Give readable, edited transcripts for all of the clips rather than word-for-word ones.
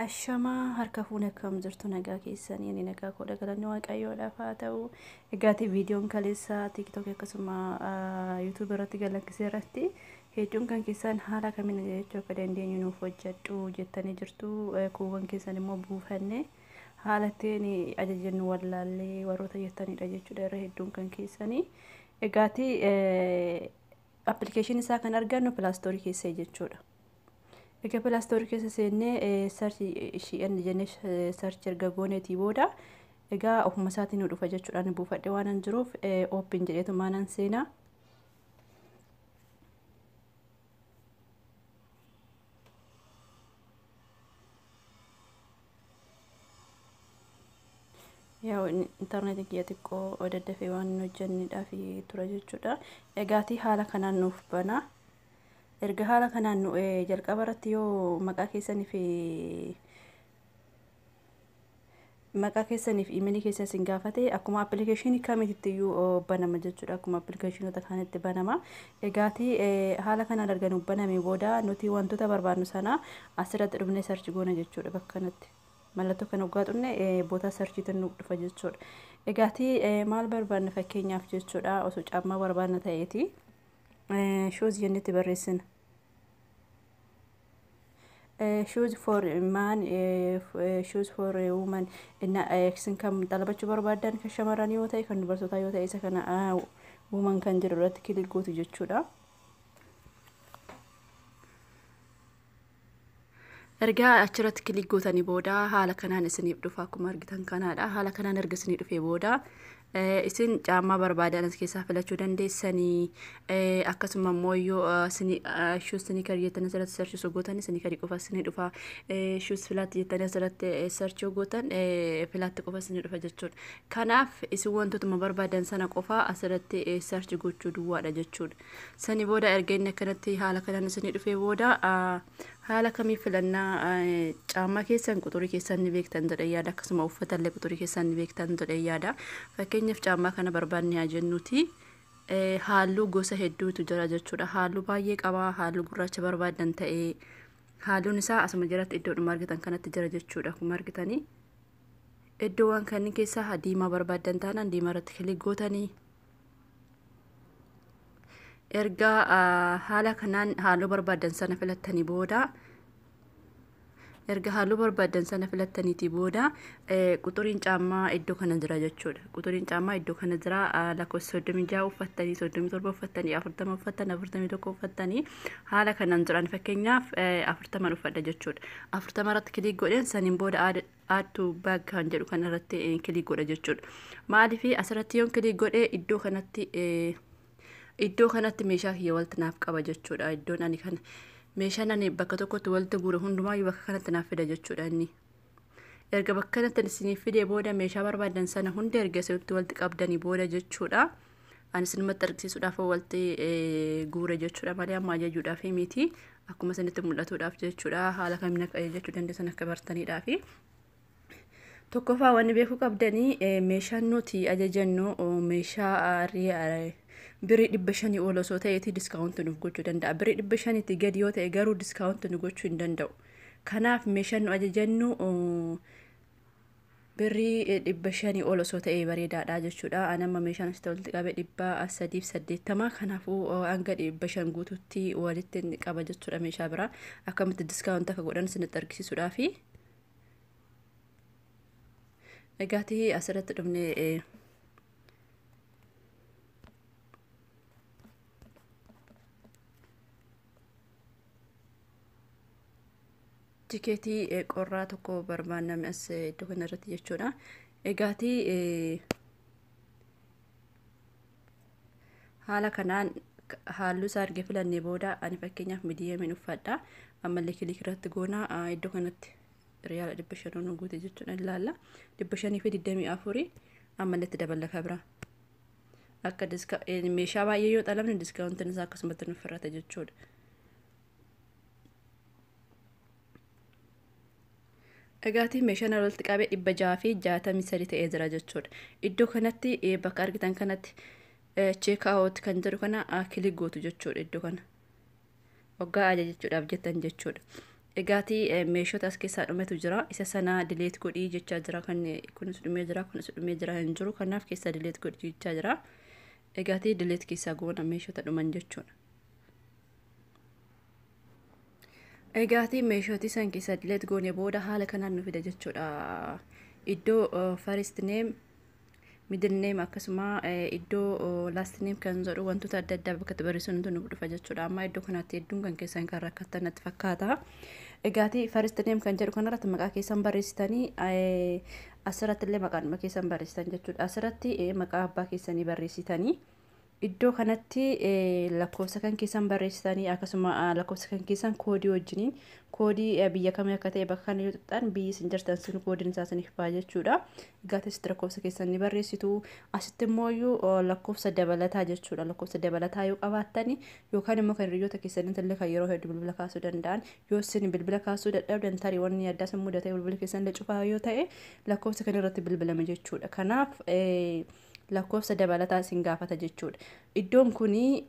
Ashamaa, harka fuune, akkam jirtu? Nagaa keessanii? Ani nagaa koodha, galanni Waaqayyoodhaaf haa ta'u. Egaati viidiyoon kaleessa TikTok akkasuma YouTube irratti galakkisee irratti hedduun kan keessan haala kamiin jechuu akka dandeenyu nuuf hojjedhu jettanii jirtu. Kuuwwan keessan immoo buufanne haala ittiin ajajannu wallaallee warroota jettanidha jechuudha irra hedduun kan keessanii. Egaati appilikeeshinii isaa kan argannu Play Store keessa jechuudha. Egaa Play Store keessa seennee search Shein jennee search erga gooneetii booda, egaa ofuma isaatiin nu dhufa jechuudha. Buufadhee waan hin jiruuf open jedheetu maanan seenaa. Yaa, intarneetiin kiyya xiqqoo daddafee waan hin hojjenneedhaaf tura jechuudha. Egaatii haala kanaan nuuf bana. Erga haala kanaan nu jalqaba irratti yoo maqaa keessaniif imeelii keessan isin gaafate, akkuma appilikeeshinii kamitti iyyuu banama jechuudha. Akkuma appilikeeshinoota kaanitti banama. Egaatii haala kanaan erga nuuf baname booda, nuti wantoota barbaadnu sana asirratti dhufnee search goona jechuudha bakka kanatti. Mallattoo kana waggaa xunne boota searchiitiin nuuf dhufa jechuudha. Egaatii maal barbaadna fakkeenyaaf jechuudha, osoo caammaa barbaadna ta'eeti shoes jennetti barreessina. Shoes for man, shoes for woman, isin kan xalabachuu barbaadan kan shamarran yoo ta'e, kan dubartootaa yoo ta'e, isa kana woman kan jedhu irratti click gootu jechuudha. Ergaa achirratti click gootanii booda haala kanaan isiniif dhufa, akkuma argitan kanaadha. Haala kanaan erga isinii dhufee booda, isin caammaa barbaadan as keessaa filachuu dandeessanii. Akkasuma immoo yoo shoes sneaker jettanii asirratti search gootan, sneakerii qofa isinii dhufa. Shoes flat jettanii asirratti search gootan, flat qofa isinii dhufa jechuudha. Kanaaf isin wantootuma barbaadan sana qofa asirratti search gochuu duwwaadha jechuudha. Sani booda erga inni akkanatti haala kanaan isinii dhufee booda, haala kamii filannaa? Caammaa keessan quxurii keessan ni beektan jedhee yaada, akkasuma uffatallee quxurii keessan ni beektan jedhee yaada. Fakkeenyaaf caammaa kana barbaanne haa jennuuti. Halluu gosa hedduutu jira jechuudha. Halluu baay'ee qaba. Halluu gurraacha barbaadan ta'ee, halluun isaa asuma jalatti iddoodhuma argitan kanatti jira jechuudha. Akkuma argitanii iddoowwan kanneen keessaa diimaa barbaadan taanaan diimaa irratti click gootanii, erga haala kanaan halluu barbaadan sana filattanii booda, erga halluu barbaadan sana filattaniitii booda, quxuriin caammaa iddoo kana jira jechuudha. Quxuriin caammaa iddoo kana jira. Lakkoofsa 36 uffattanii, 37 uffattanii, 40 uffattanii, 41 uffattanii, haala kanaan jiran. Fakkeenyaaf 40 uffadha jechuudha. 40 irratti click godheen, saniin booda add to bag kan jedhu kana irratti click godha jechuudha. Maaliif asirratti yoon click godhee, iddoo kanatti meeshaa kiyya walitti naaf qaba jechuudha. Iddoon ani kana meeshaan ani bakka tokkotti walitti guure hundumaayyuu bakka kanatti naaf fida jechuudha inni. Erga bakka kanatti isiniif fidee booda, meeshaa barbaadan sana hunda erga isinitti walitti qabdanii booda jechuudha. Ani isinumatti argisiisuudhaaf walitti guure jechuudha malee amma ajajuudhaaf miti. Akkuma isinitti mul'atuudhaaf jechuudha. Haala kamiin akka ajajachuu dandeessan akka bartaniidhaafi. Tokkoffaa wanni beekuu qabdanii, meeshaan nuti ajajannu meeshaa birrii 500 ol osoo ta'eeti discount nuuf gochuu danda'a. Birrii 500tti gadi yoo ta'e garuu discount nu gochuu hin danda'u. Kanaaf meeshaan nu ajajannu birrii 500 ol osoo ta'e bareedaadha jechuudha. Ani amma meeshaan asitti walitti qabe 380, kanaafuu hanga 500 guututti walitti qaba jechuudha meeshaa biraa. Akkamitti discount akka godhan isinitti argisiisuudhaafi. Egaatii asirratti dhufnee tikeetii qorraa tokko barbaanname as iddoo kanarratti jechuudha. Egaatii haala kanaan halluu isaa erga filannee booda, ani fakkeenyaaf mediumiin uffadha. Ammallee click irratti goona, iddoo kanatti riyaala 500 nu guute jechuudha ilaalla. 524 ammallee itti daballa kabira. Akka meeshaa baay'ee yoo xalabne discountiin isaa akkasumatti nuuf hir'ata jechuudha. Egaatii meeshaan walitti qabee 663 ta'ee jira jechuudha. Iddoo kanatti bakka argitan kanatti check out kan jedhu kana click gootu jechuudha iddoo kana. Waggaa ajajachuudhaaf jettan jechuudha. Egaatii meeshota as keessaa dhumetu jira. Isa sana delete godhii jechaa jira. Kan kunis dhumee jira, kunis dhumee jira, hin jiru. Kanaaf keessaa delete godhii jechaa jira. Egaatii delete keessaa goona meeshota dhuman jechuudha. Egaatii meeshota san keessaa delete goone booda haala kanaan nu fida jechuudha. Iddoo first name, middle name, akkasuma iddoo last name kan jedhu wantoota adda addaa bakka itti barreessuun nu dhufa jechuudha. Amma iddoo kanatti hedduun kan keessan kan rakkattan natti fakkaata. Egaatii first name kan jedhu kanarratti maqaa keessan barreessitanii, asirratti illee maqaadhuma keessan barreessitan jechuudha. Asirratti maqaa abbaa keessanii barreessitanii, iddoo kanatti lakkoofsa kan keessan barreessitanii, akkasuma lakkoofsa kan keessan koodii wajjiniin, koodii biyya kamii akka ta'e bakka kana yoo tuqxan biyyi isin jirtan sun koodiin isaa isiniif ba'a jechuudha. Egaa asitti lakkoofsa keessan ni barreessitu. Asitti immoo lakkoofsa dabalataa jechuudha. Lakkoofsa dabalataa yoo qabaattani yookaan immoo kan hiriyoota keessanitti illee kan yeroo hedduu bilbila kaasuu danda'an, yoo isin bilbila kaasuu dadhabdan, tarii wanni addaa isin mudatee bilbila keessan illee cufaa yoo ta'e, lakkoofsa kana irratti bilbilame jechuudha. Kanaaf lakkoofsa dabalataa isin gaafata jechuudha. Iddoon kuni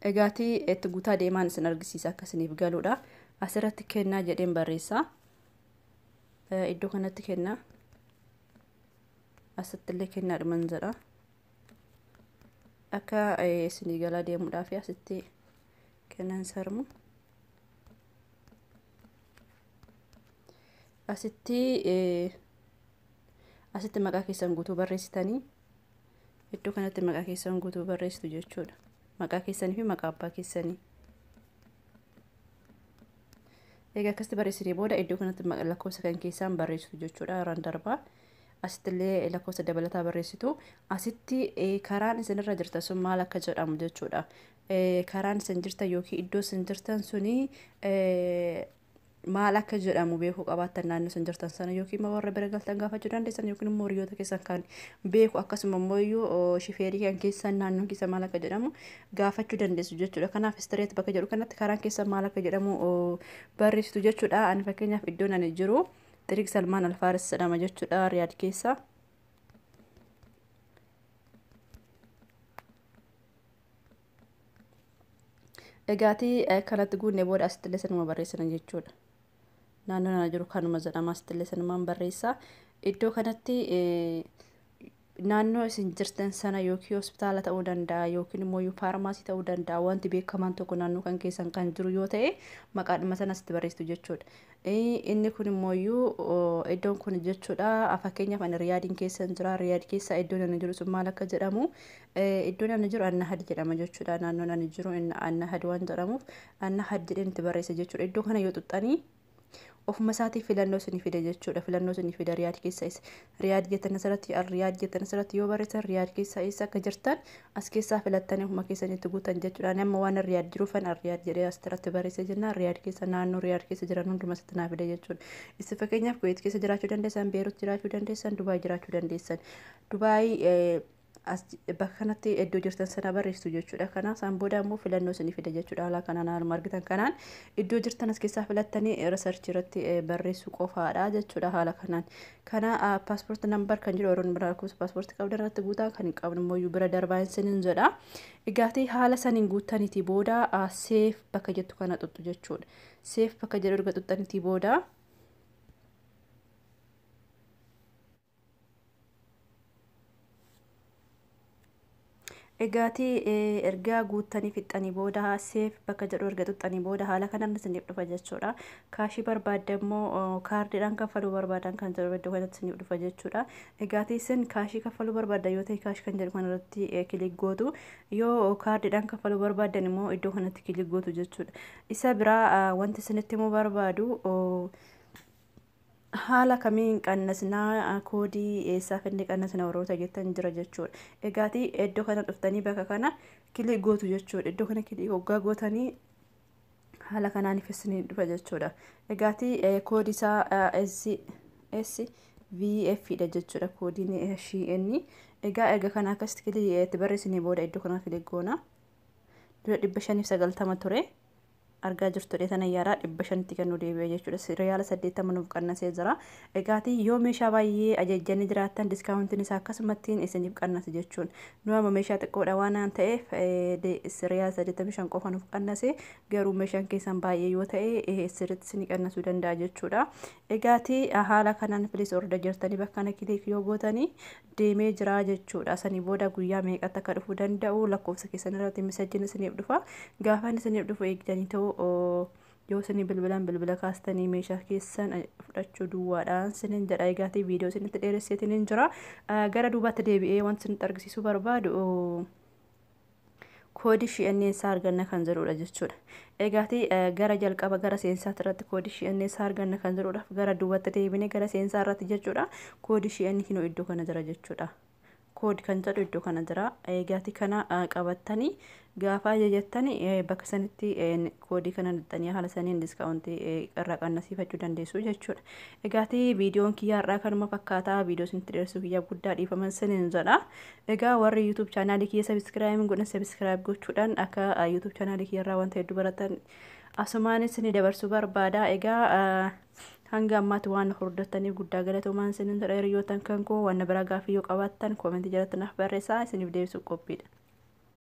egaatii itti guutaa deemaan isin argisiisa akka isiniif galuudha. Asirratti kennaa jedheen barreessa. Iddoo kanatti kennaa. Asitti illee kennaadhuman jedha. Akka isinii galaa deemuudhaaf asitti kennan sarmu. Asitti maqaa keessan guutuu barreessitanii, iddoo kanatti maqaa keessan guutuu barreessitu jechuudha. Maqaa keessanii fi maqaa abbaa keessanii. Egaa akkasitti barreessinee booda iddoo kanatti lakkoofsa kan keessaan barreessitu jechuudha. Irraan darbaa. Asitti illee lakkoofsa dabalataa barreessitu. Asitti karaan isinirra jirtan sun maal akka jedhamu jechuudha. Karaan isin jirtan yookiin iddoo isin jirtan suni maal akka jedhamu beekuu qabaattan, naannoo isin jirtan sana yookiin immoo warra bira galtan gaafachuu dandeessan, yookiin immoo hiriyoota keessan kan beeku, akkasuma immoo iyyuu shifeerii kan keessan naannoo keessa maal akka jedhamu gaafachuu dandeessu jechuudha. Kanaaf street bakka jedhu kanatti karaan keessa maal akka jedhamu barreessitu jechuudha. Ani fakkeenyaaf iddoon ani jiru Xiriq Salmaan Alfaaris jedhama jechuudha, Riyaad keessa. Egaatii kanatti guunne booda asitti illee sanuma barreessina jechuudha. Naannoo nana jiru kanuma jedhama, asitti illee sanumaan barreessa. Iddoo kanatti naannoo isin jirtan sana yookiin hospitaala ta'uu danda'a yookiin immoo faarmaasii ta'uu danda'a, wanti beekamaan tokko naannoo kan keessan kan jiru yoo ta'e maqaadhuma sana asitti barreessitu jechuudha. Inni kun immoo iddoon kun jechuudha, fakkeenyaaf ani Riyaadiin keessa jira. Riyaad keessa iddoon ani jiru sun maal akka jedhamu, iddoon ani jiru Annahad jedhama jechuudha. Naannoon ani jiru Annahad waan jedhamuuf Annahad jedheen itti barreessa jechuudha. Iddoo kana yoo xuxxanii ofuma isaatii filannoo isinii fida jechuudha. Filannoo isinii fida. Riyaad keessa isa Riyaad jettan asirratti, Riyaad jettan asirratti yoo barreessan, Riyaad keessa eessa akka jirtan as keessaa filattanii ofuma keessanitti guutan jechuudha. Ani amma waan Riyaad jiruufan Riyaad jedhee asirratti barreessa jennaan, Riyaad keessa naannoo Riyaad keessa jiran hunduma asitti naa fida jechuudha. Isin fakkeenyaaf Kuweet keessa jiraachuu dandeessan, Beerut jiraachuu dandeessan, Dubaay jiraachuu dandeessan. Dubaay as bakka kanatti iddoo jirtan sana barreessitu jechuudha. Kanaaf isaan booda immoo filannoo isinii fida jechuudha. Haala kanaan, haaluma argitan kanaan iddoo jirtan as keessaa filattanii research irratti barreessuu qofaadha jechuudha haala kanaan. Kana passport number kan jedhu yeroo biraa lakkoofsa paaspoortii qabdan irratti guutaa, kan hin qabne immoo bira darbaa isiniin jedha. Egaatii haala saniin guuttaniitii booda save bakka jettu kana xuxxu jechuudha. Save bakka jedhu erga xuxxaniitii booda, egaatii ergaa guuttanii fixxanii booda, save bakka jedhu erga xuxxanii booda haala kanaan isiniif dhufa jechuudha. Kaashii barbaadde immoo kaardiidhaan kaffaluu barbaadan kan jedhu iddoo kanatti isiniif dhufa jechuudha. Egaatii isin kaashii kaffaluu barbaaddan yoo ta'e cash kan jedhu kanarratti click gootu, yoo kaardiidhaan kaffaluu barbaaddan immoo iddoo kanatti click gootu jechuudha. Isa biraa wanti isinitti immoo barbaadu, haala kamiin qannasnaa, koodii eessaa finne qannasna warroota jettan jira jechuudha. Egaatii iddoo kana dhuftanii bakka kana click gootu jechuudha. Iddoo kana click hoggaa gootanii haala kanaan isinii dhufa jechuudha. Egaatii koodii isaa S S V F dha jechuudha koodiin SHN. Egaa erga kana akkasitti click itti barreessinee booda iddoo kana click goona. Dura 590 ture. Argaa jirtu dheetana yaaraa 500tti kan nu deebi'e jechuudha. Riyaala 80 nuuf qannasee jira. Egaati yoo meeshaa baay'ee ajajjanii jiraattan discountiin isaa akkasumattiin isiniif qannase jechuun. Nu amma meeshaa xiqqoodha waan ta'eef riyaala 85 qofa nuuf qannase, garuu meeshaan keessan baay'ee yoo ta'e sirriitti isinii qannasuu danda'a jechuudha. Egaati haala kanaan place order jirtanii bakka kana click yoo gootanii deemee jira jechuudha. Sanii booda guyyaa meeqatti akka dhufuu danda'u lakkoofsa keessan irratti messageiin isiniif dhufa. Gaafa inni isiniif dhufu eegdanii ta'uu, yoo isinii bilbilan bilbila kaastanii meeshaa keessan fudhachuu duwwaadhaan sinin jedha. Egaatii viidiyoo isinitti dheeresseetiin hin jira. Gara duubaatti deebi'ee wanti isinitti argisiisuu barbaadu koodii shi'anneessaa arganna kan jedhudha jechuudha. Egaatii gara jalqaba gara seensaatti irratti koodii shi'anneessaa arganna kan jedhudhaaf gara duubatti deebinee gara seensaa irratti jechuudha. Koodii shi'anni hinuu iddoo kana jira jechuudha. Code kan jedhu iddoo kana jira. Egaati kana qabattanii gaafa ajajattanii bakka sanitti koodii kana lixxanii haala saniin discountii irraa qannasiifachuu dandeessu jechuudha. Egaati viidiyoon kiyyaa irraa kanuma fakkaataa. Viidiyoo isinitti dheeressuu kiyyaa guddaa dhiifaman siniin jedha. Egaa warri YouTube channelii kiyya subscribe godhan subscribe gochuudhaan akka YouTube channelii kiyya irraa wanta hedduu baratan asumaanis ni dabarsuu barbaada. Egaa hanga ammaatti waan hordoftaniif guddaa galatoomaan isiniin jedha. Hiriyootan kan koo waan biraa gaaffii yoo qabaattan commentii jalatti naaf barreessaa, isiniif deebisuuf qophiidha.